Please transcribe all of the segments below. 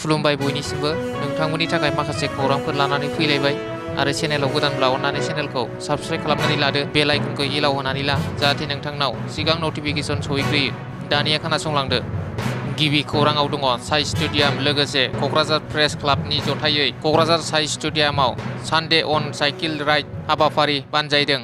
खुलुमबाय बयनिसिमबो नोंथांमोननि थाखाय माखासे खौरांफोर लानानै फैलायबाय आरो चेनेलाव गोदानब्ला अन्नानै चेनेलखौ साबस्क्राइब खालामनानै लादो बेल आइकनखौ एलाव होनानै ला जाहाथे नोंथांनाव सिगां नटिफिकेसन सहैग्रोयो दानिया खोनासंलांदो गिबि खौराङाव दङ साइ स्टेडियाम लोगोसे क'क्राझार प्रेस क्लाबनि जथायै क'क्राझार साइ स्टेडियामाव सानडे अन साइकेल राइड हाबाफारि बानजायदों।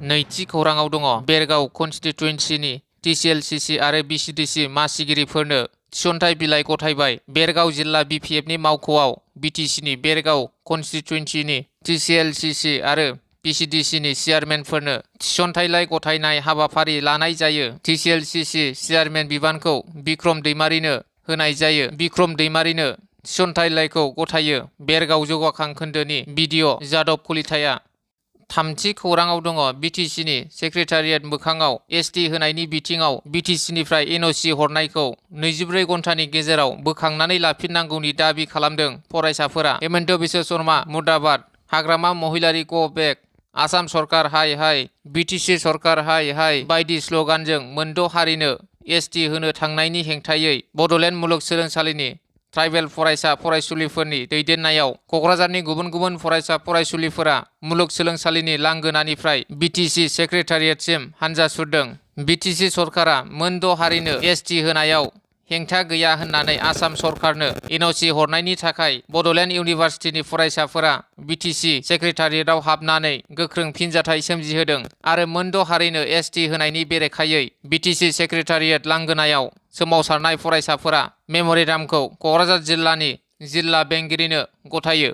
नैथि खौराङाव दङ बेरगाव कन्स्टिटुएन्सिनि TCLCC आरो BCDC मासिगिरिफोरनो थिसनथाइ बिलाइ गथायबाय। बेरगाव जिल्ला BPFनि मावख'आव BTCनि बेरगाव कन्स्टिटुएन्सिनि TCLCC आरो BCDCनि चेयारमेनफोरनो थिसनथाइलाइ गथायनाय हाबाफारि लानाय जायो। TCLCC चेयारमेन बिबानखौ बिक्रम दैमारिनो होनाय जायो। बिक्रम दैमारिनो थिसनथाइलाइखौ गथायो बेरगाव जौगाखां खोन्दोनि BDO जादब कलिताया। थामथि खौराङाव दङ BTCनि सेक्रेटारियेट मोखाङाव ST होनायनि बिथिङाव BTCनिफ्राय NOC हरनायखौ 24 घन्टानि गेजेराव बोखांनानै लाफिननांगौनि दाबि खालामदों फरायसाफोरा। हेमन्त बिश्व शर्मा मुर्दाबाद, हाग्रामा महिलारि गो बेक, आसाम सरकार हाय हाय, BTC सरकार हाय हाय बायदि स्लगानजों मोनद' हारिनो ST होनो थांनायनि हेंथायै बड'लेण्ड मुलुगसोलोंसालिनि ट्राइबेल फरायसा फरायसुलिफोरनि दैदेननायाव क'क्राझारनि गुबुन गुबुन फरायसा फरायसुलिफोरा मुलुगसोलोंसालिनि लांगोनानिफ्राय BTC सेक्रेटारियेटसिम हानजा सुरदों। BTC सरकारा मोनद' हारिनो ST होनायाव हेंथा गैया होननानै आसाम सरकारनो NOC हरनायनि थाखाय बड'लेण्ड इउनिभार्सिटिनि फरायसाफोरा BTC सेक्रेटारियेटआव हाबनानै गोख्रों फिनजाथाय सोमजिहोदों आरो मोनद' हारिनो ST होनायनि बेरेखायै BTC सेक्रेटारियेट लांगोनायाव सोमावसारनाय फरायसाफोरा मेम'रेन्डामखौ क'क्राझार जिल्लानि जिल्ला बेंगिरिनो गथायो।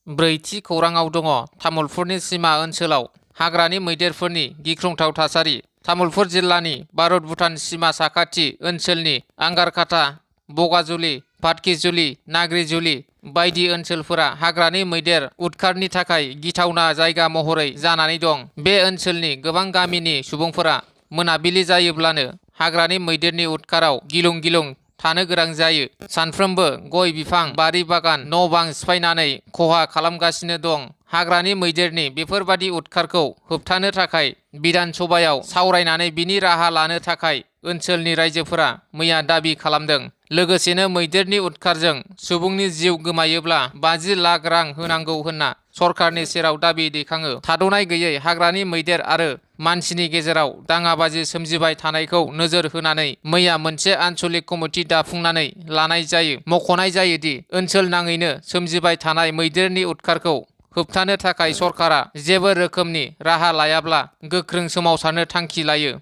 ब्रैथि खौराङाव दङ तामुलपुरनि सिमा ओनसोलाव हाग्रानि मैदेरफोरनि गिख्रंथाव थासारि। तामुलपुर जिल्लानि भारत भुटान सिमा साखाथि ओनसोलनि आंगारकाटा, बगाजुलि, भातखिजुलि, नाग्रिजुलि बायदि ओनसोलफोरा हाग्रानि मैदेर उदखारनि थाखाय गिथावना जायगा महरै जानानै दं। बे ओनसोलनि गोबां गामिनि सुबुंफोरा मोनाबिलि जायोब्लानो हाग्रानि मैदेरनि उदखाराव गिलुं गिलुं थानो गोनां जायो। सानफ्रोमबो गय बिफां, बारि बागान, न' बां सिफायनानै खहा खालामगासिनो दं। हाग्रानि मैदेरनि बेफोरबादि उदखारखौ होबथानो थाखाय बिधान सभायाव सावरायनानै बिनि राहा लानो थाखाय ओनसोलनि रायजोफोरा मैया दाबि खालामदों। लोगोसेनो मैदेरनि उदखारजों सुबुंनि जिउ गोमायोब्ला 50 लाख रां होनांगौ होनना सरकारनि सेराव दाबि दैखाङो। थाद'नाय गैयै हाग्रानि मैदेर आरो मानसिनि गेजेराव दाङाबाजि सोमजिबाय थानायखौ नोजोर होनानै मैया मोनसे आन्चलिक कमिटि दाफुंनानै लानाय जायो। मख'नाय जायोदि ओनसोल नाङैनो सोमजिबाय थानाय मैदेरनि उदखारखौ होबथानो थाखाय सरकारा जेबो रोखोमनि राहा लायाब्ला गोख्रों सोमावसारनो थांखि लायो।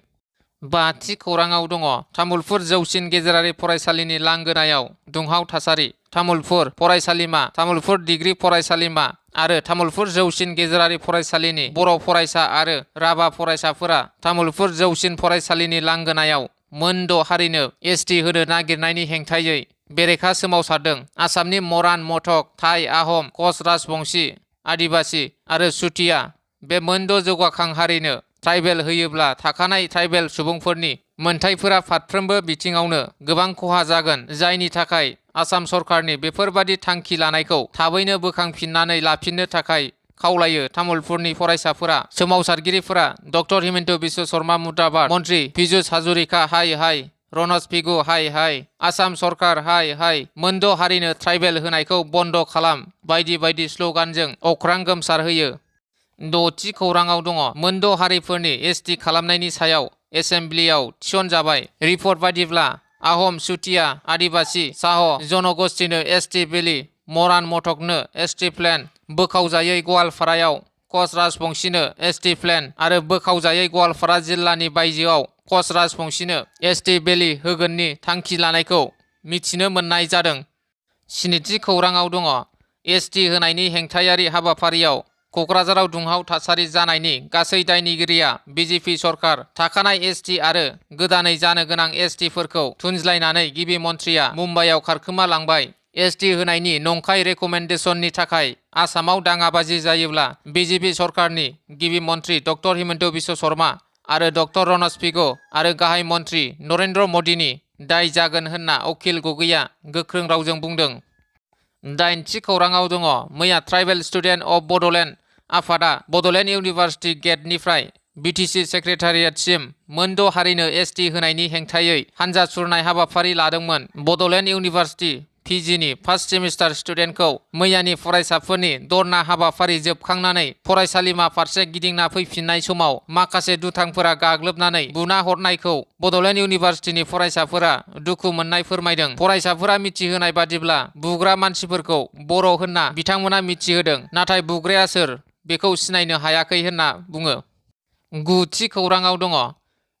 बाथि खौराङाव दङ तामुलपुर जौसिन गेजेरारि फरायसालिनि लांगोनायाव दुंहाव थासारि। तामुलपुर फरायसालिमा, तामुलपुर डिग्री फरायसालिमा आरो तामुलपुर जौसिन गेजेरारि फरायसालिनि बर' फरायसा आरो राभा फरायसाफोरा तामुलपुर जौसिन फरायसालिनि लांगोनायाव मोनद' हारिनो ST होनो नागिरनायनि हेंथायै बेरेखा सोमावसारदों। आसामनि मरान, मथक, थाइ, आहम, कच, राजबंशी, आदिबासी आरो चुटिया बे मोनद' जौगाखां हारिनो ट्राइबेल होयोब्ला थाखानाय ट्राइबेल सुबुंफोरनि मोनथायफोरा फारफ्रोमबो बिथिङावनो गोबां खहा जागोन, जायनि थाखाय आसाम सरकारनि बेफोरबादि थांखि लानायखौ थाबैनो बोखांफिननानै लाफिननो थाखाय खावलायो। तामुलपुरनि फरायसाफोरा सोमावसारगिरिफोरा डक्टर हेमन्त बिश्व शर्मा मुर्दाबाद, मन्त्रि पीयूष हाजरिका हाय हाय, रनज पेगु हाय हाय, आसाम सरकार हाय हाय, मोनद' हारिनो ट्राइबेल होनायखौ बन्द खालाम बायदि बायदि स्लगानजों अख्रां गोमसारहोयो। द'थि खौराङाव दङ मोनद' हारिफोरनि ST खालामनायनि सायाव एसेम्ब्लियाव थिसनजाबाय। रिपर्ट बायदिब्ला आहम, चुटिया, आदिबासी, साह जनगोष्ठीनो ST भेलि, मरान मथकनो ST प्लेन, बोखावजायै गवालपारायाव कच राजबंशीनो ST प्लेन आरो बोखावजायै गवालपारा जिल्लानि बायजोआव कच राजबंशीनो ST भेलि होगोननि थांखि लानायखौ मिथिनो मोननाय जादों। स्निथि खौराङाव दङ ST होनायनि हेंथायारि हाबाफारियाव क'क्राझाराव दुंहाव थासारि जानायनि गासै दायनिगिरिया BJP सरकार। थाखानाय ST आरो गोदानै जानो गोनां STफोरखौ थुनज्लायनानै गिबि मन्थ्रिया मुम्बाइआव खारखोमा लांबाय। ST होनायनि नंखाय रेकमेन्डेसननि थाखाय आसामाव दाङाबाजि जायोब्ला BJP सरकारनि गिबि मन्थ्रि डक्टर हेमन्त बिश्व शर्मा आरो डक्टर रनज पेगु आरो गाहाय मन्थ्रि नरेन्द्र मदिनि दाय जागोन होनना अखिल गगैया गोख्रों रावजों बुंदों। दाइनथि खौराङाव दङ मैया ट्राइबेल स्टुडेन्ट अफ बड'लेण्ड आफादा बड'लेण्ड इउनिभार्सिटि गेटनिफ्राय BTC सेक्रेटारियेटसिम मोनद' हारिनो ST होनायनि हेंथायै हानजा सुरनाय हाबाफारि लादोंमोन। बड'लेण्ड इउनिभार्सिटि पिजिनि फार्स्ट सेमिस्टार स्टुडेन्टखौ मैयानि फरायसाफोरनि धरना हाबाफारि जोबखांनानै फरायसालिमा फारसे गिदिंना फैफिननाय समाव माखासे दुथांफोरा गाग्लोबनानै बुना हरनायखौ बड'लेण्ड इउनिभार्सिटिनि फरायसाफोरा दुखु मोननाय फोरमायदों। फरायसाफोरा मिथिहोनाय बादिब्ला बुग्रा मानसिफोरखौ बर' होनना बिथांमोना मिथिहोदों, नाथाय बुग्राया सोर बेखौ सिनायनो हायाखै होनना बुङो। गुथि खौराङाव दङ।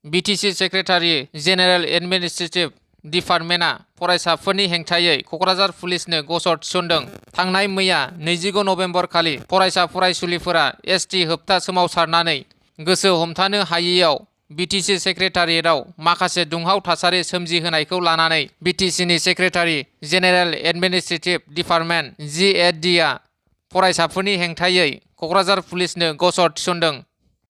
बिटिसि सेक्रेटारि जेनेरेल एडमिनिस्ट्रेटिभ डिपार्टमेन्टआ फरायसाफोरनि हेंथायै क'क्राझार पुलिसनो गसर थिसनदों। थांनाय मैया 25 नभेम्बर खालि फरायसा फरायसुलिफोरा एसटि होबथा सोमावसारनानै गोसो हमथानो हायैयाव बिटिसि सेक्रेटारियेटआव माखासे दुंहाव थासारि सोमजिहोनायखौ लानानै बिटिसिनि secretary general administrative department (JAD) आ फरायसाफोरनि हेंथायै क'क्राझार पुलिसनो गसर थिसनदों।